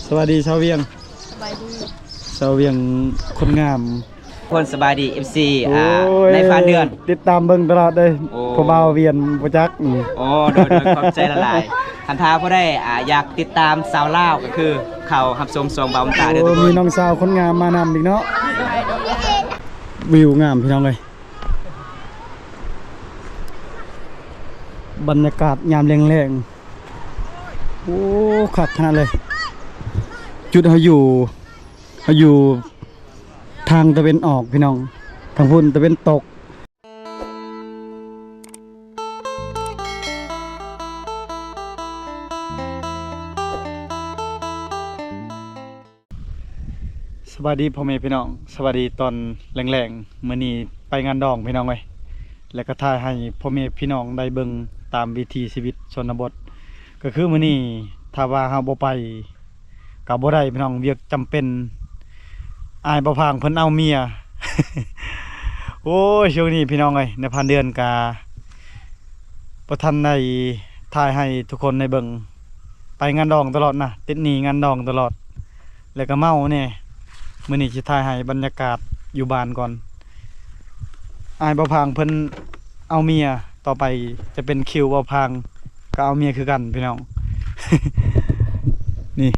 ສະບາຍດີຊາວວຽງ. ສະບາຍດີ ຊາວວຽງຄົນງາມ. ຄົນສະບາຍດີ ເອັຟຊີ ໂອ້ຍ ອ່າ ໃນຟານເດືອນ ຕິດຕາມເບິ່ງຕະຫຼອດເດ້. ໂອ້ ຜູ້ບ່າວວຽງບໍ່ຈັກນີ້. ໂອ້ ໂດຍ ໂດຍ ຂອບໃຈຫຼາຍໆ. ຄັນຖ້າຜູ້ໃດ ອ່າ ຢາກຕິດຕາມສາວລາວ ກໍຄືເຂົ້າຮັບຊົມຊ່ອງບ່າວບຸນຕາເດີ. ໂອ້ ທຸກຄົນ ມີນ້ອງສາວຄົນງາມມານຳອີກເນາະ. ວິວງາມພີ່ນ້ອງເອີຍ ບັນຍາກາດຍາມແລງໆ. ໂອ້ ຄັກຂະໜາດເລີຍ. ຈຸດເຮົາຢູ່ ເຮົາຢູ່ທາງຕາເວັນອອກພີ່ນ້ອງ, ທາງພຸ້ນຕາເວັນຕົກ. ສະບາຍດີພໍ່ແມ່ພີ່ນ້ອງ, ສະບາຍດີຕອນແລງໆ. ມື້ນີ້ໄປງານດອງພີ່ນ້ອງເອີຍ, ແລ້ວກໍຖ່າຍໃຫ້ພໍ່ແມ່ພີ່ນ້ອງໄດ້ເບິ່ງຕາມວິຖີຊີວິດຊົນນະບົດ. ກໍຄືມື້ນີ້ຖ້າວ່າເຮົາບໍ່ໄປກໍບໍ່ໄດ້ພີ່ນ້ອງ, ວຽກຈຳເປັນ. ອ້າຍບ່າວພາງເພິ່ນເອົາເມຍ. ໂອ້ຍ ຊ່ວງນີ້ພີ່ນ້ອງເອີຍ ໃນພານເດືອນກະບໍ່ທັນໄດ້ຖ່າຍໃຫ້ທຸກຄົນໄດ້ເບິ່ງ. ໄປງານດອງຕະຫຼອດນະ, ຕິດໜີ້ງານດອງຕະຫຼອດ ແລ້ວກໍເມົາແດ່. ມື້ນີ້ຊິຖ່າຍໃຫ້ບັນຍາກາດຢູ່ບ້ານກ່ອນ. ອ້າຍບ່າວພາງເພິ່ນເອົາເມຍ, ຕໍ່ໄປຈະເປັນຄິວບ່າວພາງກໍເອົາເມຍຄືກັນພີ່ນ້ອງ. ນີ້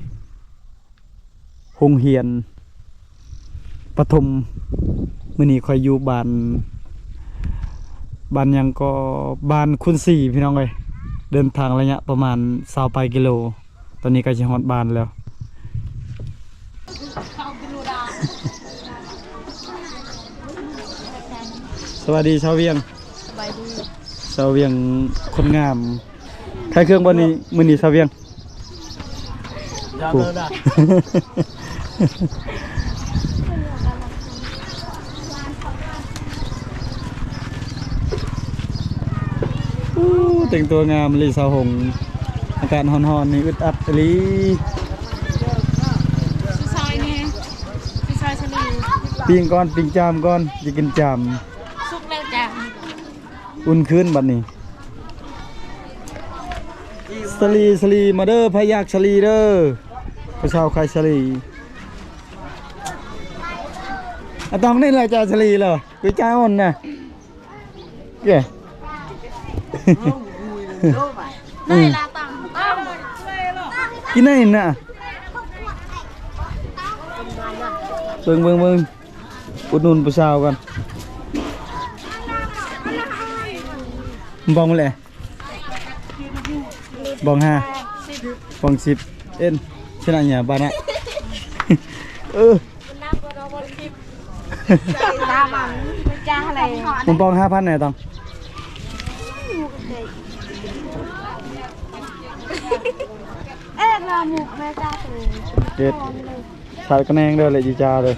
ໂຮງຮຽນປະຖົມ. ມື້ນີ້ຂ້ອຍຢູ່ບ້ານ ບ້ານຫຍັງກໍ ບ້ານຄຸນສີພີ່ນ້ອງເອີຍ. ເດີນທາງໄລຍະປະມານຊາວປາຍກິໂລ, ຕອນນີ້ໃກ້ຊິຮອດບ້ານແລ້ວ. ສະບາຍດີຊາວວຽງ. ສະບາຍດີ ຊາວວຽງຄົນງາມ. ຂາຍເຄື່ອງບໍ່ນີ້ ມື້ນີ້ຊາວວຽງ? ໂອ້ ແຕ່ງຕົວງາມອີ່ຫຼີສາວຫົງ. ອາກາດຮ້ອນໆນີ້ອຶດອັດອີ່ຫຼີ. ຊື້ຊອຍແດ່ ຊື້ຊອຍສາລີ. ປີ້ງກ່ອນ ປີ້ງຈາມກ່ອນ, ຢາກກິນຈາມ. ສຸກແລ້ວຈ້າ. ອຸ່ນຄືນບັດນີ້. ສາລີ ສາລີ ມາເດີ ໃຜຢາກສາລີເດີ. ຜູ້ສາວຂາຍສາລີ. ອາຕອງນີ້ແຫຼະ ຈ່າຍສາລີເລີຍ, ກູຈ່າຍອ່ອນນະ. ເກ ອືມ ກິນໄດ້ນະ. ເບິ່ງ ເບິ່ງ ເບິ່ງ. ອຸດໜູນຜູ້ສາວກ່ອນ. ບອງແຫຼະ ບອງຫ້າ ບອງສິບ ເອັນ ຊະນະຫຍັງບາດນະ. ເອີ ມັນບອງຫ້າພັນແດ່ຕອງ. ເອັດ ສາດກະແນງເດີ ເລະຈີຈາເດີ.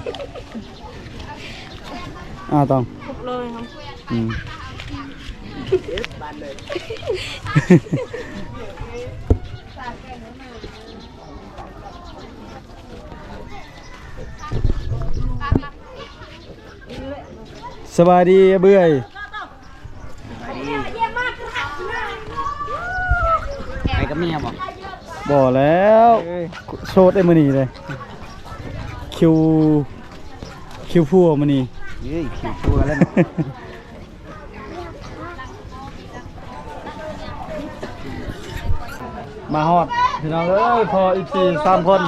ອ້າວ ຕ້ອງ ຄົບເລີຍ ອືມ. ສະບາຍດີເອື້ອຍ. ໄປກັບເມຍບໍ່? ບໍ່ແລ້ວ ເອີຍ ໂສດເດ້ມື້ນີ້ເດ້. ຄິວ ຄິວຜົວມື້ນີ້. ເອີຍ ຄິວຜົວແລ້ວເນາະ. ມາຮອດພີ່ນ້ອງເອີຍ ພໍອີກສີ່ສາມຄົນ.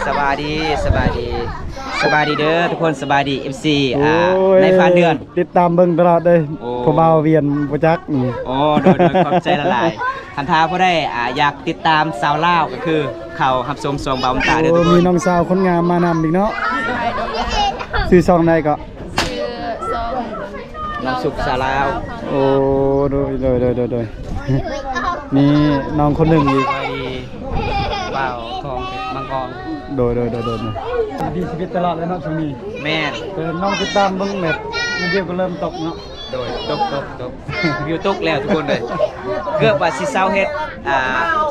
ສະບາຍດີ ສະບາຍດີ ສະບາຍດີເດີທຸກຄົນ ສະບາຍດີ ເອັຟຊີ ໂອ້ຍ ອ່າ ໃນຟານເດືອນ ຕິດຕາມເບິ່ງຕະຫຼອດເດ້. ໂອ້ ຜູ້ບ່າວວຽງບໍ່ຈັກນີ້. ໂອ້ ໂດຍ ໂດຍ ຂອບໃຈຫຼາຍໆ. ຄັນຖ້າຜູ້ໃດ ອ່າ ຢາກຕິດຕາມສາວລາວ ກໍຄືເຂົ້າຮັບຊົມຊ່ອງບ່າວບຸນຕາເດີ ໂອ້ ທຸກຄົນ. ມີນ້ອງສາວຄົນງາມມານຳອີກເນາະ. ຊື່ຊ່ອງໃດເກາະ? ຊື່ຊ່ອງ ນ້ອງສຸກສາລາວ. ໂອ້ ໂດຍ ໂດຍ ໂດຍ ໂດຍ ໂດຍ. ມີນ້ອງຄົນໜຶ່ງອີກ ສະບາຍດີບ່າວທອງເພັດມັງກອນ. ໂດຍ ໂດຍ ໂດຍ ໂດຍ. ດີຊີວິດຕະຫຼອດເລີຍເນາະຊ່ວງນີ້. ແມ່ນ ເອີ ນ້ອງຕິດຕາມເບິ່ງແບບ ມັນດຽວກໍເລີ່ມຕົກເນາະ. ໂດຍ ຕົກ ຕົກ ຕົກ ວິວຕົກແລ້ວທຸກຄົນເອີຍ. ເກືອບວ່າຊິເຊົາເຮັດ ອ່າ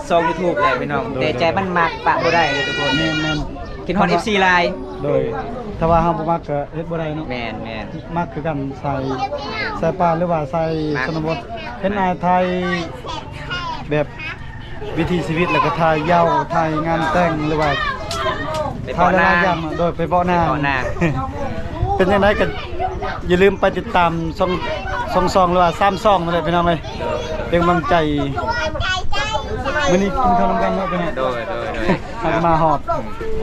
ຊ່ອງຢູທູບແລ້ວພີ່ນ້ອງ ໂດຍ ແຕ່ໃຈມັນມັກປະບໍ່ໄດ້ເລີຍທຸກຄົນ. ແມ່ນໆ ຄິດຮອດເອັຟຊີຫຼາຍ. ໂດຍ ຖ້າວ່າເຮົາບໍ່ມັກກໍເຮັດບໍ່ໄດ້ເນາະ. ແມ່ນໆ ມັກຄືກັນ ສາຍ ສາຍປ່າ ຫຼືວ່າສາຍຊົນນະບົດ. ເຫັນອ້າຍຖ່າຍແບບ ວິຖີຊີວິດ ແລ້ວກໍຖ່າຍເຍົາ ຖ່າຍງານແຕ່ງ ຫຼືວ່າ ໄປ ຖ່າຍ ເບາະ ຫຼາຍໆ ນາງ ຢ່າງເນາະ ໂດຍໄປເບາະນາງ ໄປເບາະນາງ ເປັນຈັ່ງໃດກໍຢ່າລືມໄປຕິດຕາມຊ່ອງ ຊ່ອງ ຊ່ອງ ຫຼືວ່າສາມຊ່ອງນັ້ນແຫຼະພີ່ນ້ອງເອີຍ ເປັນກຳລັງໃຈ. ມື້ນີ້ກິນເຂົ້ານຳກັນເນາະພີ່ນ້ອງ ໂດຍ ໂດຍ ໂດຍ ຫາກມາຮອດ.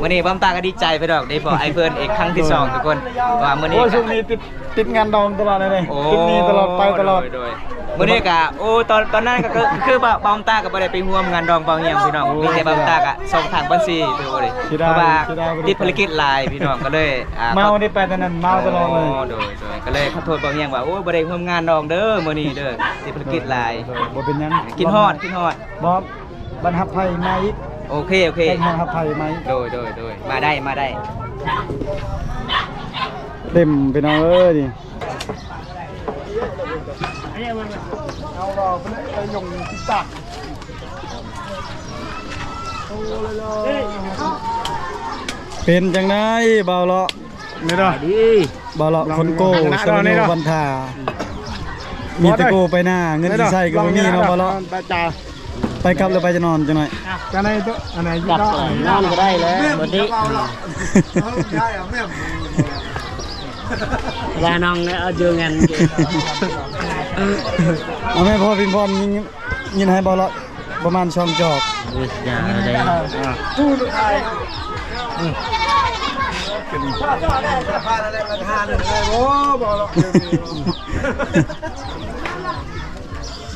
ມື້ນີ້ບ່າວຕາກໍດີໃຈພີ່ນ້ອງ ໄດ້ພໍ້ອ້າຍເພິ່ນອີກຄັ້ງທີສອງ ໂດຍ ທຸກຄົນ ວ່າມື້ນີ້ ໂອ້ຍ ຊ່ວງນີ້ຕິດ ຕິດງານດອງຕະຫຼອດເລີຍເດ້ ໂອ້ ຕິດໜີ້ຕະຫຼອດ ໄປຕະຫຼອດ ໂດຍ ໂດຍ ມື້ນີ້ກະ ໂອ້ ຕອນ ຕອນນັ້ນກໍຄື ຄືບ່າວ ບ່າວຕາກໍບໍ່ໄດ້ໄປຮ່ວມງານດອງບ່າວຮຽງພີ່ນ້ອງ ໂອ້ ມີແຕ່ບ່າວຕາກະສົ່ງທາງບັນຊີໄປເລີຍ ເສຍດາຍ ເພາະວ່າ ເສຍດາຍ ຕິດພາລະກິດຫຼາຍພີ່ນ້ອງ ກໍເລີຍ ອ່າ ເມົານີ້ໄປແຕ່ນັ້ນ ເມົາຕະຫຼອດເລີຍ ໂອ້ ໂດຍ ໂດຍ ກໍເລີຍຂໍໂທດບ່າວຮຽງວ່າ ໂອ້ ບໍ່ໄດ້ຮ່ວມງານດອງເດີມື້ນີ້ເດີ ຕິດພາລະກິດຫຼາຍ ໂດຍ ໂດຍ ບໍ່ເປັນຫຍັງ ຄິດຮອດ ຄິດຮອດ ບໍ່ ບັດຮັບໃຜມາອີກ ໂອເຄ ໂອເຄ ແຂກຮັບໃຜມາອີກ ໂດຍ ໂດຍ ໂດຍ ມາໄດ້ ມາໄດ້ ເຕັມພີ່ນ້ອງເອີຍ ນີ້ ເປັນຈັ່ງໃດບ່າວເລາະ? ນີ້ເນາະ ບ່າວເລາະຄົນໂກ້ ຊະນະ ວັນທາ ມີແຕ່ໂກ້ໄປໜ້າ ເງິນຊິໃຊ້ກໍບໍ່ມີເນາະບ່າວເລາະ. ໄປກັບ ຫຼືໄປຈະນອນຈັກໜ້ອຍ? ກັບນອນກໍໄດ້ແຫຼະ ບໍ່ຕິ ວ່ານ້ອງເອົາຢູ່ງານ ເອົາແມ່ ພໍພິມພອນຍິງ ຍິງໃຫ້ບໍ່ລະປະມານສອງຈອກ. ໂອ້ຍ ຢ່າເລີຍ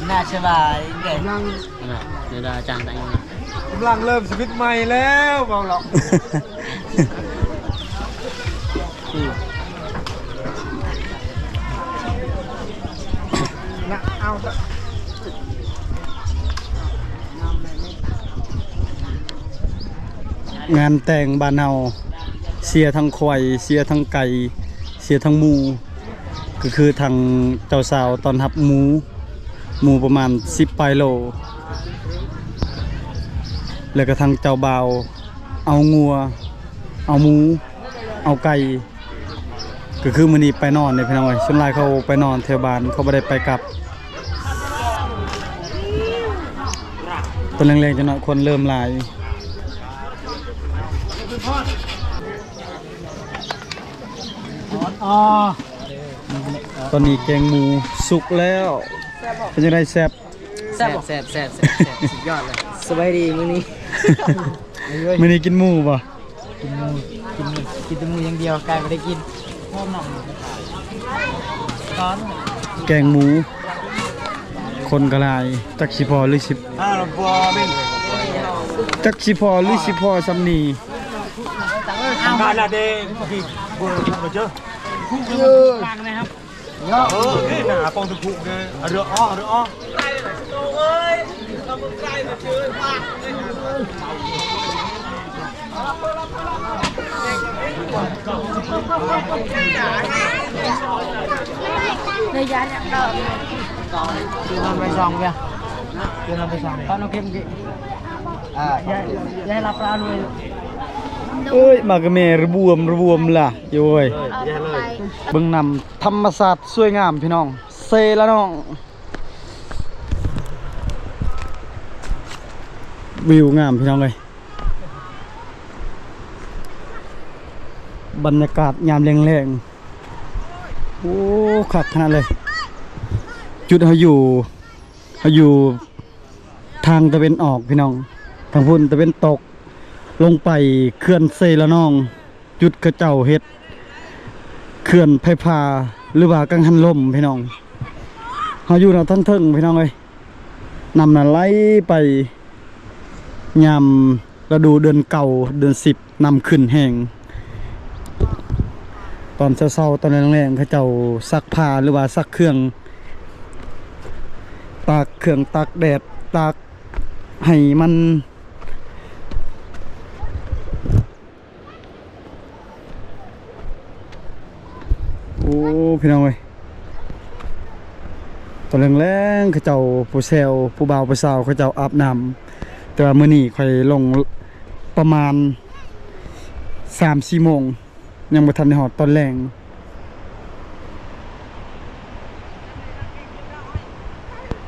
ໜ້າສະບາຍເດ້ ນະ ດຽວອາຈານຕັ້ງຢູ່ນະ ກຳລັງເລີ່ມຊີວິດໃໝ່ແລ້ວ ເວົ້າເນາະ ອືມ ນະ ເອົາ ງານແຕ່ງບ້ານເຮົາ ເສຍທັງຄວາຍ ເສຍທັງໄກ່ ເສຍທັງໝູ. ກໍຄືທາງເຈົ້າສາວຕ້ອນຮັບໝູ ໝູປະມານສິບປາຍໂລ ແລ້ວກໍທາງເຈົ້າບ່າວເອົາງົວ ເອົາໝູ ເອົາໄກ່ ກໍຄືມື້ນີ້ໄປນອນເດ້ພີ່ນ້ອງເອີຍ ສ່ວນຫຼາຍເຂົາໄປນອນແຖວບ້ານ ເຂົາບໍ່ໄດ້ໄປກັບ ຕອນແລງໆ ຈັກໜ້ອຍຄົນເລີ່ມຫຼາຍ. ຕອນນີ້ແກງໝູສຸກແລ້ວ ເປັນຈັ່ງໃດ ແຊບ? ແຊບ ແຊບ ແຊບ ສຸດຍອດເລີຍ ສະບາຍດີມື້ນີ້ ມື້ນີ້ກິນໝູບໍ່? ກິນໝູ ກິນໝູ ກິນແຕ່ໝູຢ່າງດຽວ ໄກ່ບໍ່ໄດ້ກິນ ແກງໝູ ຄົນກໍຫຼາຍ ຈັກຊິພໍຫຼືຊິ ຈັກຊິພໍຫຼືຊິພໍສ່ຳນີ້. ເອີ ນີ້ໜ້າປ່ອງທຸກໆເດີ ເອົາເດີ ເອົາເດີ ເອົາ ເດີ ຢ່າ ຢ່າ ເດີ ເດີ ນຳໄປສອງເດີ ເດີ ນຳໄປສອງ ຕອນໂອເຄ ອ່າ ຢ່າ ຢ່າໃຫ້ຫຼັບຕາເລີຍ ເອີຍ ມາກະແມ່ລະບວມລະບວມລະ ໂອ້ຍ ເບິ່ງນ້ຳທຳມະຊາດສວຍງາມພີ່ນ້ອງ ເຊລະນອງ ວິວງາມພີ່ນ້ອງເອີຍ ບັນຍາກາດຍາມແລງໆ ໂອ້ ຄັກຂະໜາດເລີຍ ຈຸດເຮົາຢູ່ ເຮົາຢູ່ ທາງຕາເວັນອອກພີ່ນ້ອງ ທາງພຸ້ນຕາເວັນຕົກ ລົງໄປເຂື່ອນເຊລະນອງ ຈຸດເຂົາເຈົ້າເຮັດເຂື່ອນໄຟຟ້າ ຫຼືວ່າກັງຫັນລົມພີ່ນ້ອງ ເຮົາຢູ່ນະທາງເທິງພີ່ນ້ອງເອີຍ ນ້ຳນະໄຫຼໄປ ຍາມລະດູເດືອນເກົ້າ ເດືອນສິບ ນ້ຳຂຶ້ນແຮງ ຕອນເຊົ້າໆ ຕອນແລງໆ ເຂົາເຈົ້າຊັກຜ້າ ຫຼືວ່າຊັກເຄື່ອງ ຕາກເຄື່ອງ ຕາກແດດ ຕາກໃຫ້ມັນ ໂອ້ ພີ່ນ້ອງເອີຍ ຕອນແລງໆ ເຂົາເຈົ້າຜູ້ແຊວ ຜູ້ບ່າວຜູ້ສາວ ເຂົາເຈົ້າອາບນ້ຳ ແຕ່ວ່າມື້ນີ້ຂ້ອຍລົງປະມານສາມສີ່ໂມງ ຍັງບໍ່ທັນໄດ້ຮອດຕອນແລງ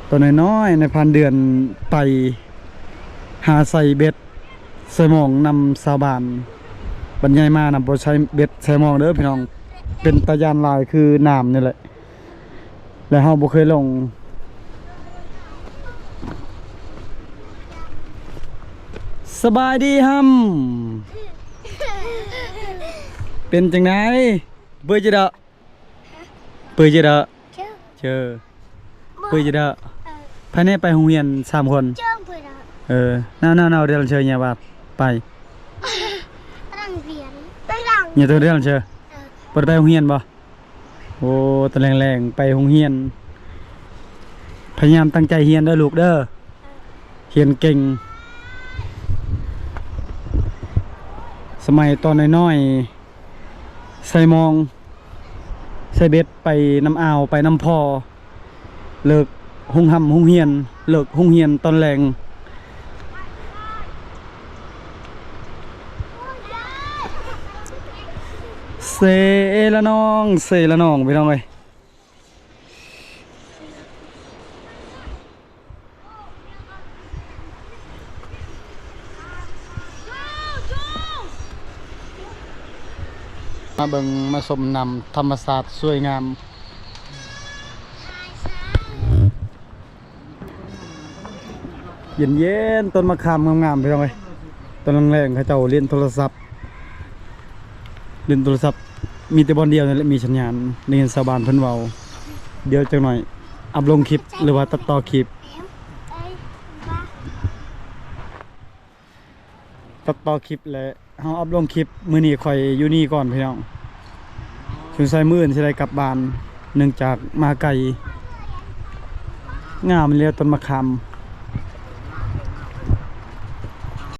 ຕອນນ້ອຍໆ ໃນຜ່ານເດືອນໄປ ຫາໃສ່ເບັດໃສ່ມອງນຳຊາວບ້ານ. ບັດໃຫຍ່ມານຳບໍ່ໃສ່ເບັດໃສ່ມອງເດີພີ່ນ້ອງ, ເປັນຕາຢ້ານຫຼາຍຄືນ້ຳນີ້ແຫຼະ ແລະເຮົາບໍ່ເຄີຍລົງ. ສະບາຍດີຮຳ. ເປັນຈັ່ງໃດ? ເບີຈະດະ ເປີຈະດະ ເຈີ ເຈີ ເປີຈະດະ. ເອີ ພາຍໃນໄປໂຮງຮຽນສາມຄົນ. ເອີ ນາວໆ ເດືອນເຊີຍວ່າໄປ ເນຍຕົວເດືອນເຊີຍ ເອີ ບໍ່ໄດ້ໄປໂຮງຮຽນບໍ່? ໂອ້ ຕອນແລງໆ ໄປໂຮງຮຽນ. ພະຍາຍາມຕັ້ງໃຈຮຽນເດີລູກເດີ. ຮຽນເກັ່ງ. ສະໄໝຕອນນ້ອຍໆ ໃສ່ມອງ ໃສ່ເບັດໄປນຳອາວ ໄປນຳພໍ່ ເລີກໂຮງຮ່ຳໂຮງຮຽນ ເລີກໂຮງຮຽນຕອນແລງ. ເຊລະນອງ ເຊລະນອງ ພີ່ນ້ອງເອີຍ. ມາເບິ່ງມາຊົມນຳທຳມະຊາດສວຍງາມ ເຢັນໆ ຕົ້ນມະຂາມງາມໆ ພີ່ນ້ອງເອີຍ. ຕອນແລງໆ ເຂົາເຈົ້າຫຼິ້ນໂທລະສັບ ຫຼິ້ນໂທລະສັບ ມີແຕ່ບ່ອນດຽວນີ້ແຫຼະມີສັນຍານ. ໄດ້ຍິນຊາວບ້ານເພິ່ນເວົ້າ ດຽວຈັກໜ້ອຍອັບລົງຄລິບ ຫຼືວ່າຕັດຕໍ່ຄລິບ ຕັດຕໍ່ຄລິບ ແລະເຮົາອັບລົງຄລິບ. ມື້ນີ້ຂ້ອຍຢູ່ນີ້ກ່ອນພີ່ນ້ອງ, ສົງໄສມື້ອື່ນຊິໄດ້ກັບບ້ານ ເນື່ອງຈາກມາໄກ. ງາມເລີຍຕົ້ນມະຂາມ.